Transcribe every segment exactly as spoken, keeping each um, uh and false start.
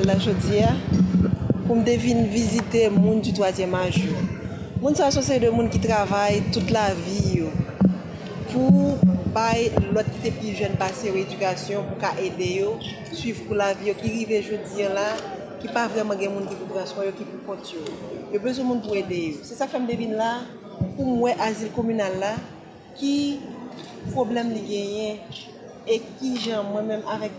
La jodi a pou m te vin vizite moun du twazyèm aj yo. Moun sa se yon seri de moun ki travay tout lavi yo pou bay lòt ki te pi jèn pase yo edikasyon pou ka ede yo swiv kou lavi yo, ki rive jodi a la, ki pa vrèman gen moun ki pou pran swen yo, ki pou kont yo. Yo bezwen moun pou ede yo. Se sa k fè m te vin la pou m wè azil kominal la, ki pwoblèm li genyen e ki jan mwen menm avèk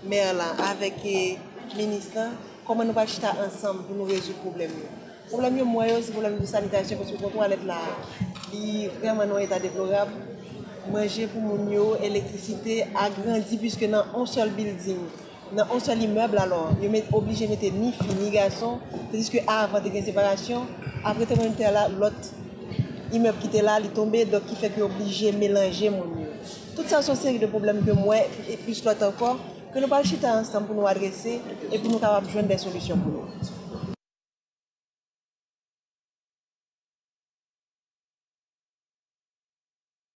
mè la, avèk eh, minis la, kòman nou pral chita ansanm pou nou rezoud pwoblèm yo. Pwoblèm yo m wè yo se pwoblèm de sanitasyon, paske kon twalèt la li vrèman nan yon eta deplorab. Manje pou moun yo, elektrisite, agrandi, piske nan yon sèl bilding, nan yon sèl imèb, alò yo met, oblije mete ni fi ni gason, tandiske avan te gen separasyon. Apre tranblemanntè la, lòt imèb ki te la, li tonbe, donk ki fè ke yo oblije melanje moun yo. Tout sa se yon seri de pwoblèm ke m wè, e plis lòt ankò, ke nou pral chita ansanm pou nou adrese e pou nou kapab jwenn de solisyon pou yo.